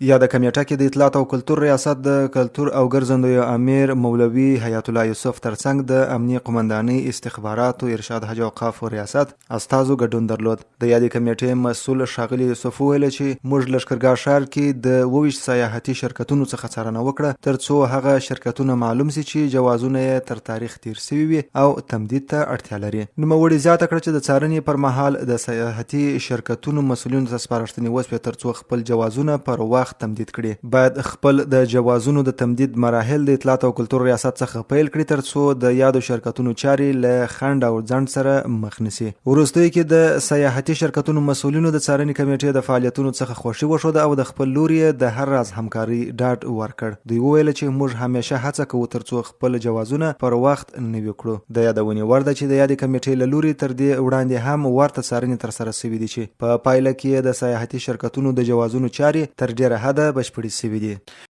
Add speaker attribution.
Speaker 1: یاده کمېټه کې د اطلاعات او کلتور ریاست د کلتور او ګرځندوی امیر مولوي حیات الله یوسف ترڅنګ د امنیې قومندانۍ، استخباراتو، ارشاد حج اوقافو ریاست استازو ګډون درلود. د یادې کمېټې مسؤل ښاغلي یوسف وویل چې موږ لښکرګاه ښار کې د 27 سیاحتي شرکتونو څخه څارنه وکړه ترڅو هغه شرکتونه معلوم سي چې جوازونه یې تر تاریخ تیر سوي وي او تمدید ته اړتیا لري. نوموړي زیاته کړه چې د څارنې پر مهال د سیاحتي شرکتونو مسؤلینو ته سپارښتنې وشوې ترڅو خپل جوازونه پر وخت تمدید کړي. باید خپل د جوازونو د تمدید مراحل د اطلاعات او کلتور ریاست څخه پیل کړي ترڅو د یادو شرکتونو چارې له خنډ او ځنډ سره مخ نسی. وروستیو کې د سیاحتي شرکتونو مسؤلینو د څارنې کمېټې د فعالیتونو څخه خوښي وښوده او د خپل لوري یې د هر راز همکارۍ ډاډ ورکړ. دوی وویل چې موږ همیشه هڅه کوو ترڅو خپل جوازونه پر وخت نوي کړو. د یادونې وړ ده چې د یادې کمېټې له لوري تر دې وړاندې هم ورته څارنې ترسره شوې دي چې په پایله کې یې د سیاحتي شرکتونو د جوازونو چارې تر ډېره حده بشپړې شوې دي.